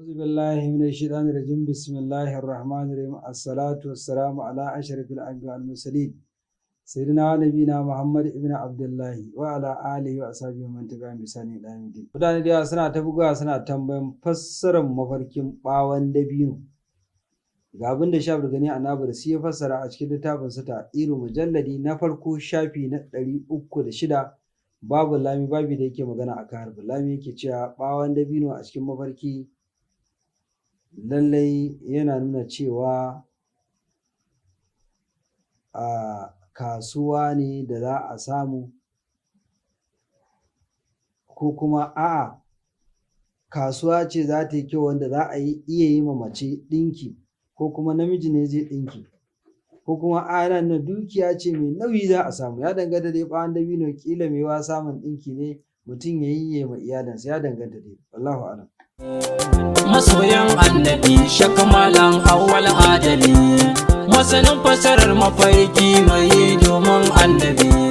أعوذ بالله من الشيطان الرجيم. بسم الله الرحمن الرحيم. الصلاة والسلام على أشرف الأنبياء والمرسلين، سيدنا ونبينا محمد ابن عبد الله وعلى آله وأصحابه من تبعهم بإحسان إلى يوم الدين. Mutane da yawa suna ta bugawa suna tambayan fassarar mafarkin ɓawon dabino. Ga abin da Shaf Gani Annabi ya fassara a cikin littafin sa Ta'diru, mujalladi na farko, shafi na 306, babu lami, babi da yake magana akan harfin lami. Yake cewa ɓawon dabino a cikin mafarki lallai yana nuna cewa a kasuwa ne da za a samu, ko kuma a'a, kasuwa ce za ta yi kyau wanda za a yi iya yi ma mace ɗinki, ko kuma namiji ne zai ɗinki, ko kuma a'a, yana nuna dukiya ce mai nauyi za a samu. Ya danganta dai. Ɓawon dabino ƙila mai yiwuwa samun ɗinki ne mutum ya yi ma iyalinsa. Ya danganta dai, wallahu a'lam. Masoyan Annabi, Shakamalan Awwal Adali, masanin fasarar mafarki mai domin Annabi.